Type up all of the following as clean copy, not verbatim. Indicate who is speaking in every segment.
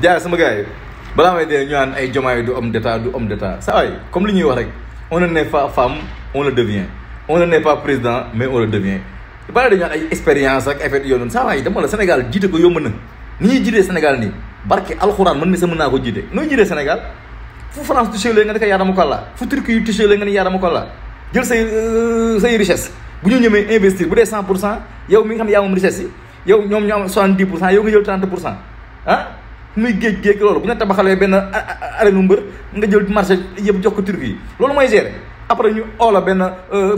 Speaker 1: jaay sama gars yi balaa may dee ñu naan ay Diomaye du homme d'état du homme d'état ça waay comme li ñuy wax rek on ne naît pas femme on le devient on ne naît pas président mais on le devient balaa dañu naan ay expérience ak effet yoon saa waay dama la Sénégal jiite ko yomb na ni ñuy jiitee Sénégal nii barke alxuraan man mi sa mën naa ko jiite nooy jiitee Sénégal fu France touché lee nga ne ko yaadama ko la fu Turquie yu touché lee nga ne yaadama ko la jël say richesse bu ñu ñëmee investir bu dee 100% yow mi nga xam ne yaa moom richesse yi yow ñoom ñu am 70% yow nga jël 30% ah muy géej loolu bu ñu tabaxalee benn arène mbër nga jël marché yëpp jox ko Turquie yi loolu mooy gérer après ñu oola benn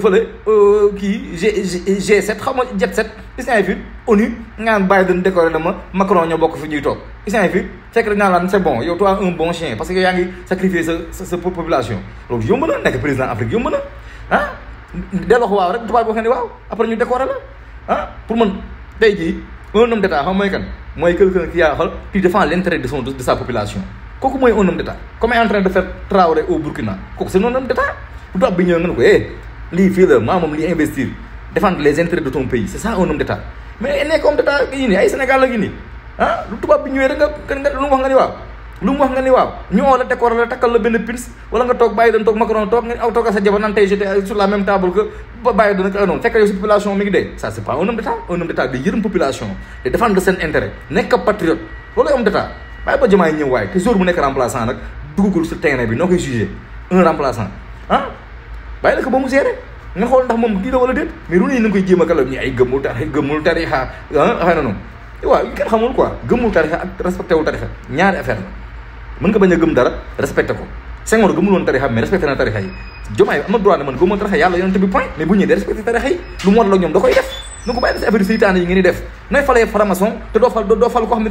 Speaker 1: fële kii G7 xaw ma jet 7 isant fi ONU ngaan Biden décoré na ma Macron ñoo bokk fi ñuy toog isant fi fekk dañ naan laan c'est bon yow toi un bon chien parce que yow yaa ngi sacrifier sa population loolu yomb na nekk président Afrique yomb na ah delloo ko waaw rek tubaab boo xam ne waaw après ñu décoré la ah pour man tey jii un homme d'état xam mooy kan mooy quelqu'un qui a qui défend l'intérêt de sa population kooku mooy un homme d'état comme est en train de faire Traoré au Burkina kooku c'est un homme d'état bu tubaab bi ñëw nga ne ko lii fii la maa moom lii investir défendre les intérêts de ton pays c'est ça un homme d'état mais nekk homme d'état yi nii ay Sénégal la gi nii ah lu tubaab bi ñëwee rek nga lu mu wax nga ni waaw lu mu wax nga ni waaw ñoo la décorer la takkal la benn pins wala nga toog bàyyi doon toog Macron toog nga aw toog sa jabar naan tey j'étais sur la même table que ba bàyyi doon ak noonu fekk yow si population mi ngi dee ça c'est pas un homme d'état un homme d'état da yërëm population de défendre seen intérêt nekk patriote loolu homme d'état bàyyi ba Diomaye ñëw waaye te jour bu nekk remplaçant nag duggagul sur terrain bi noo koy jugé un remplaçant ah bàyyi la ko ba mu géré nga xool ndax moom kii la wala déet mais lu ne ñu koy jéem a kala ñi ay gëmmul tarixa xëy na noonu waaw kenn xamul quoi gëmmul tarixa ak respecté wul tarixa ñaari affaire la mën nga bañ a gëm dara respecté ko Senghor gëmul woon tarixa mais respecté na tarixa yi Diomaye am na droit ne man gëmul tarixa yàlla yonente bi point mais bu ñëwee de respecté tarixa yi lu mu war la ñoom da koy def na ko bàyyi si affaire seytaane yi ngeen di def nooy falee franc-maçon te doo fal ko xam ne